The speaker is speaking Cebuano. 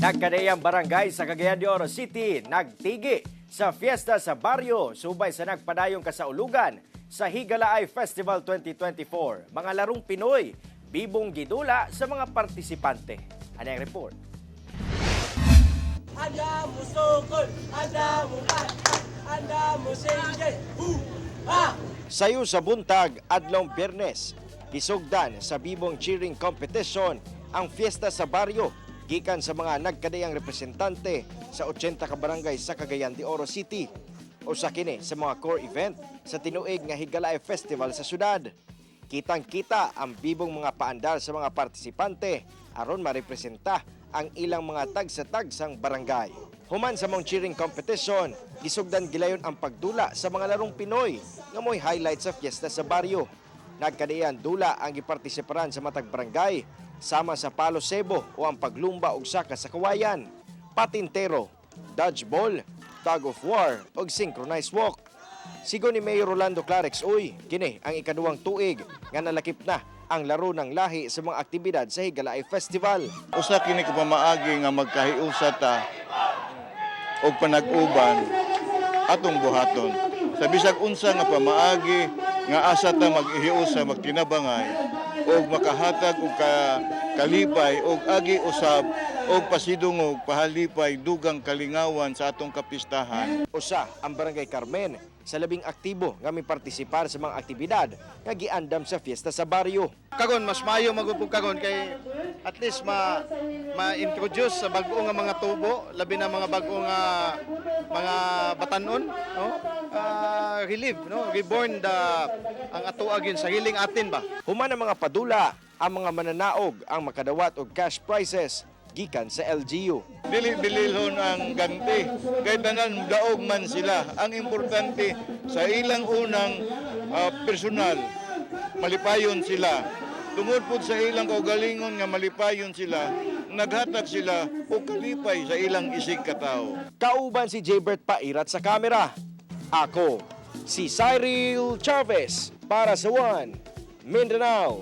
Nagkadiyang barangay sa Cagayan de Oro City nagtigi sa fiesta sa baryo subay sa nagpadayong kasaulugan sa Higalaay Festival 2024. Mga larong Pinoy, bibong gidula sa mga partisipante. Ano ang report? Anda mo sokol, anda mo pat, anda mo sinjay, hu, ha! Sayo sa buntag, adlong Biyernes, gisugdan sa bibong cheering competition ang fiesta sa baryo gikan sa mga nagkadayang representante sa 80 ka barangay sa Cagayan de Oro City. Usa kini sa mga core event sa tinuig nga Higalaay Festival sa syudad. Kitang-kita ang bibong mga paandar sa mga partisipante aron marepresenta ang ilang mga tagsa-tagsang barangay. Human sa mong cheering competition, gisugdan gilayon ang pagdula sa mga larong Pinoy nga mo'y highlight sa fiesta sa baryo. Nagkadiyan dula ang gipartisiparan sa matag barangay sama sa palo sebo o ang paglumba og saka sa kawayan, patintero, dodgeball, tug of war ug synchronized walk. Sigon ni Mayor Rolando Klarex Uy, kini ang ikaduhang tuig nga nalakip na ang laro ng lahi sa mga aktibidad sa Higalaay Festival. Usa kini ka pamaagi nga magkahiusa ta og panag-uban atong buhaton. Sa bisag unsa nga pamaagi nga asa ta mag-ihiusa, magtinabangay og makahatag og kalipay og agi usab og pasidungog, pahalipay, dugang kalingawan sa atong kapistahan. Usa ang Barangay Carmen sa labing aktibo nga mipartisipar sa mga aktibidad nga giandam sa fiesta sa baryo. Karon mas maayo magupog karon kay at least ma ma-introduce sa bag-o nga mga tubo, labi na mga bag-o nga mga batanon, no? Relive, no? Reborn the ang atoa gyud sariling atin ba. Human ang mga padula, ang mga mananaog ang makadawat og cash prizes gikan sa LGU. Dili bililhon ang ganti kay tanan daog man sila. Ang importante sa ilang unang personal, malipayon sila. Tungod pud sa ilang kaugalingon nga malipayon sila, naghatag sila og kalipay sa ilang isig katawo. Kauban si Jaybert Pairat sa kamera. Ako, si Cyril Chavez para sa One Mindanao.